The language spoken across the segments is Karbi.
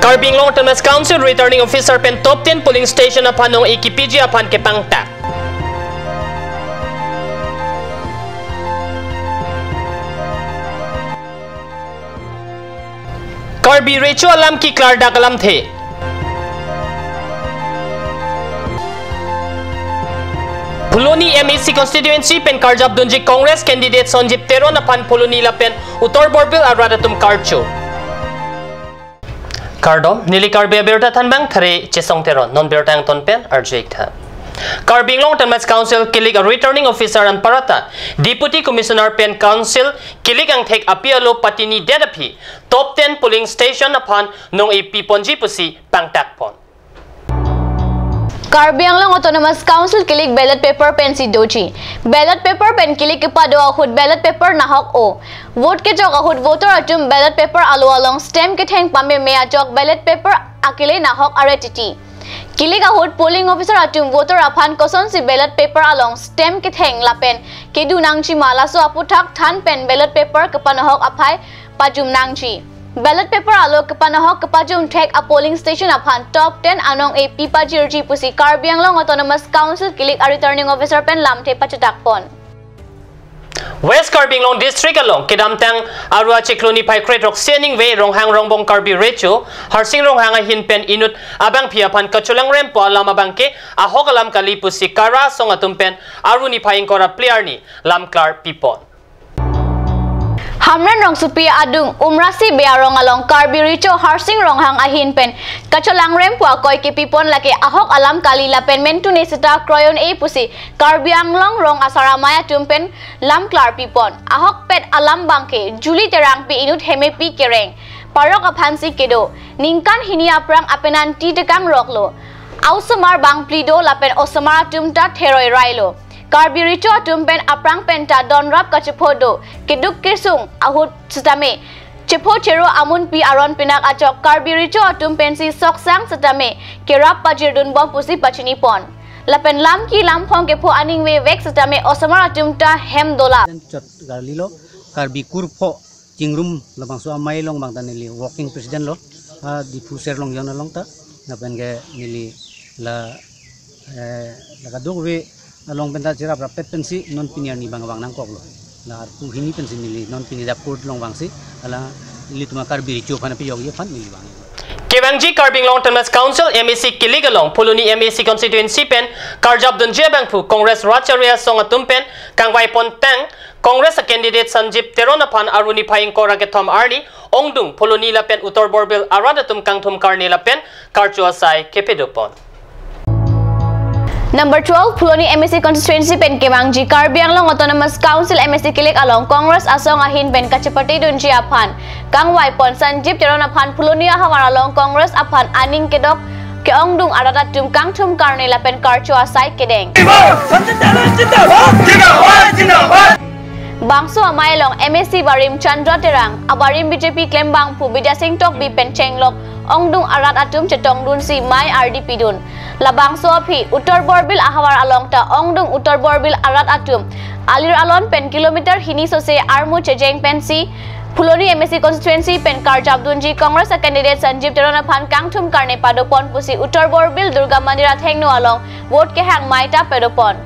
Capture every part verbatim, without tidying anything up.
Karbi Anglong Autonomous Council Returning Officer pen Top ten Polling Station aphan nong-e kepiji aphan kepangtak. Karbi Recho alam keklardak alamthe. Phuloni M A C constituency pen karjapdunji Congress candidate Sanjib Teron aphan Phuloni lapen Uttar Borbil arat atum karcho. Kardom, neli Karbi Abirta thanbang Thare Chesong Teron, non birta angton pen arju-ik tha. Karbi Anglong Autonomous Council kilik a returning officer anparta Deputy Commissioner pen Council kilik angthek api alo patini det aphi Top ten Polling Station aphan nong-e piponji pusi pangtak pon. Karbi Anglong Autonomous Council kilik ballot paper pensi doji. Ballot paper pen kilik kepado ahut ballot paper nahok-o. Vote kejok ahut voter atum ballot paper alo along stamp ketheng pameme ajok ballot paper akele nahok are titi. Kilik ahut polling officer atum voter aphan kosonsi ballot paper along stamp ketheng lapen kedo nangji ma laso aputhak than pen ballot paper kepanahok aphai pajum nangji. Ballot paper alo kepanahok kepajum thek a polling station aphan Top ten anong-e pipajirji pusi Karbi Anglong Autonomous Council kilik a returning officer pen lamthe pachetak pon. West Karbi Anglong District along kedamtang Aru achiklo niphai kre-throksi aningve Ronghang Rongbong Karbi Recho Harsing Ronghang ahin pen inut abangpi aphan kacholangrempo alam abangke ahok alam kali pusi KARA asong atum pen Aru niphai ingkoi ra phli arni lamklar pipon. Hamren rongsopi adung Umrasi Bearong along Karbi Recho Harsing Ronghang ahin pen kacholangrempo akoi kepipon lake ahok alam kali lapen mentune seta kroiun-e pusi Karbi Anglong rong asar amei atum pen lamklar pipon. Ahokpet alam abangke Julie Terangpi inut Hemepi Kereng, parok aphansi kedo, ningkan hini aphrang apenan ti tekang roklo. Aosomar bangphli do lapen osomar atum ta theroi railo. Karbi Recho atum pen aphrang penta donrap kachepho do, keduk kesung ahut setame chepho chero amunpi aron pinak ajok Karbi Recho atum pensi soksang setame kerap pajirdunbom pusi pachinipon. Lapen lamki lamphong kepho aningve vek setame osomar atum ta hem dola. Chot garlilo, Karbi kurpho chingrum labangso amei along abang ta neli working president lo, ah, Diphu Serlongjon along ta, lapen ke neli la, eh, la kadokave along penta cheraprap pet pensi non pini arni abang vang nangkoklo. La arpu hini pensi neli non pini dak court along vangsi, hala ilitum a Karbi Recho aphan aphi yog aphan neli vang. Kevangji Karbi Anglong Autonomous Council M A C kilik along Phuloni M A C constituency pen karjapdunji abangphu Congress rat chari asong atum pen kangvai pontang Congress a candidate Sanjib Teron aphan Aru niphai ingkoi ra kethom arni ongdung Phuloni lapen Uttar Borbil arat atum kangthum karne lapen karcho asai kepadopon. Number twelve Phuloni M A C constituency pen kevangji Karbi Anglong Autonomous Council M A C kilik along Congress asong ahin pen kachepate dunji aphan kangvai pon Sanjib Teron aphan Phuloni ahavar along Congress aphan aning kedok ke-ongdung arat atum kangthum karne lapen karcho asai kedeng. Bangso amei along M A C barim Chandra Terang, abarim B J P klembangphu Bidya Sing Tokbi pen chenglok ongdung arat atum chetongdunsi mei ardi pidun. Labangso aphi Uttar Borbil ahavar along ta ongdung Uttar Borbil arat atum alir alon pen kilometer hini sose armu chejeng pensi Phuloni M A C constituency pen karjapdunji Congress a candidate Sanjib Teron aphan kangthum karne padopon pusi Uttar Borbil Durga Mandir athengno along vote kehang mei ta padopon.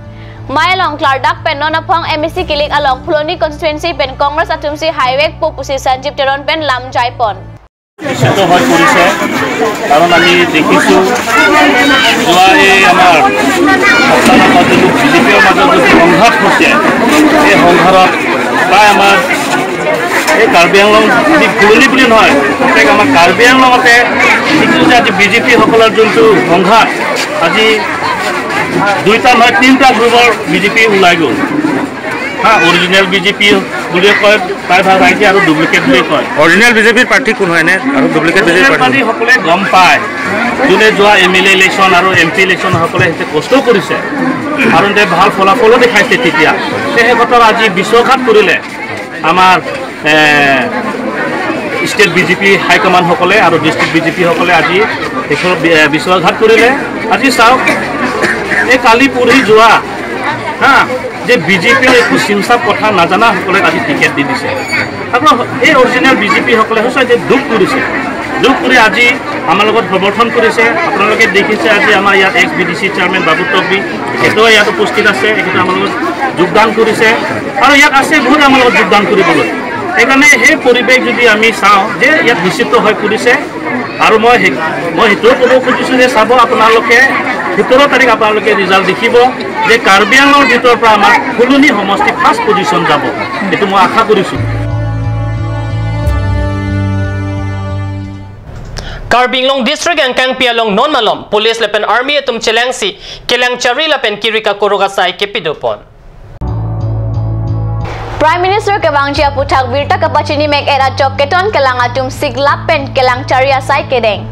Mei along klardak pen non aphong M A C kilik along Phuloni constituency pen Congress atumsi haivekpo pusi Sanjib Teron pen lamjaipon. নিশ্চিত হৈ পৰিছে। কাৰণ আমি দেখিছোঁ, যোৱা এই আমাৰ সপ্তাহৰ মাজত যিটো বিজেপিৰ মাজত যিটো সংঘাত হৈছে, এই সংঘাতত প্ৰায় আমাৰ এই কাৰ্বি আংলং, যি ফুলনি বুলি নহয়, প্ৰত্যেক আমাৰ কাৰ্বি আংলঙতে যিটো যে আজি বিজেপিসকলৰ যোনটো সংঘাত, আজি দুইটা নহয়, তিনিটা গ্ৰুপৰ বিজেপি ওলাই গ'ল। হা, অৰিজিনেল বিজেপি বুলিয়ে কয়, প্ৰায়ভাগ ৰাইজে আৰু ডুপ্লিকেট বুলিয়ে কয়। অৰিজিনেল বিজেপিৰ প্ৰাৰ্থী কোন হয় এনে? আৰু ডুপ্লিকেট বিজেপিৰ প্ৰাৰ্থী কোন? সকলোৱে গম পায়, যোনে যোৱা এম এল এ ইলেকশ্যন আৰু এম পি ইলেকশ্যন সকলে সিহঁতে কষ্টও কৰিছে আৰু সিহঁতে ভাল ফলাফলো দেখাইছে। তেতিয়া সেই কথাৰ আজি বিশ্বঘাত কৰিলে আমাৰ, এ, ষ্টেট বিজেপি হাইকমাণ্ডসকলে আৰু ডিষ্ট্ৰিক্ট বিজেপিসকলে আজি দেশৰ বি-, এ, বিশ্বঘাত কৰিলে। আজি চাওক, এই কালি পৰহি যোৱা, হা, যে বিজেপিৰ একো চিনচাপ কথা নাজানাসকলে আজি টিকেট দি দিছে। আৰু এই অৰিজিনেল বিজেপিসকলে সঁচাই যে দুখ কৰিছে। যোগ কৰি আজি আমাৰ লগত সমৰ্থন কৰিছে। আপোনালোকে দেখিছে আজি আমাৰ ইয়াত X B D C chairman Babu Tokbi, তেখেতেও ইয়াত উপস্থিত আছে, তেখেতে আমাৰ লগত যোগদান কৰিছে আৰু ইয়াত আছে বহুত আমাৰ লগত যোগদান কৰিবলৈ। সেইকাৰণে সেই পৰিৱেশ যদি আমি চাওঁ যে ইয়াত নিশ্চিত হৈ পৰিছে আৰু মই সেই, মই সেইটোও ক'ব খুজিছোঁ যে চাব আপোনালোকে সোতৰ তাৰিখ আপোনালোকে ৰিজাল্ট দেখিব যে কাৰ্বি আংলঙৰ ভিতৰৰ পৰা আমাৰ ফুলনি সমষ্টি ফাৰ্ষ্ট পজিশ্যন যাব, এইটো মই আশা কৰিছোঁ। Karbi Anglong District angkangpi along non malom police lapen army atum chelangsi kelang chari lapen kiri kakorok asai kepadopon. Prime Minister kevangji aputhak birta kapachini mek-et achok keton kelang atum siklap pen kelang chari asai kedeng.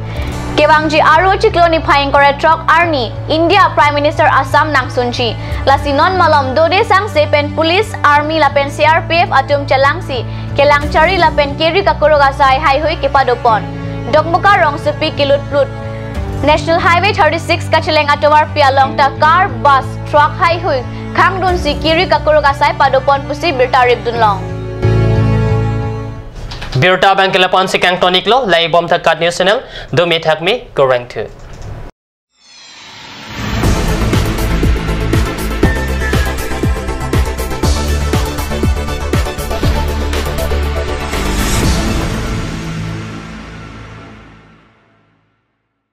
Kevangji aro chiklo niphai ingkoi ra throk arni India Prime Minister Assam nangsunji. Lasi non malom dode sangse pen police, army lapen C R P F atum chelangsi kelang chari lapen kiri kakorok asai haihui kepadopon. Dokmoka rongsopi kelut plut. National Highway thirty-six kacheleng atovarpi along ta car, bus, truck haihui khangdunsi kiri kakorok asai padopon pusi birta ripdunlong. Birta abang ke lapu-ansi kangtoniklo, langdunbom Thakat News Channel, dome thakme, kurvangthu.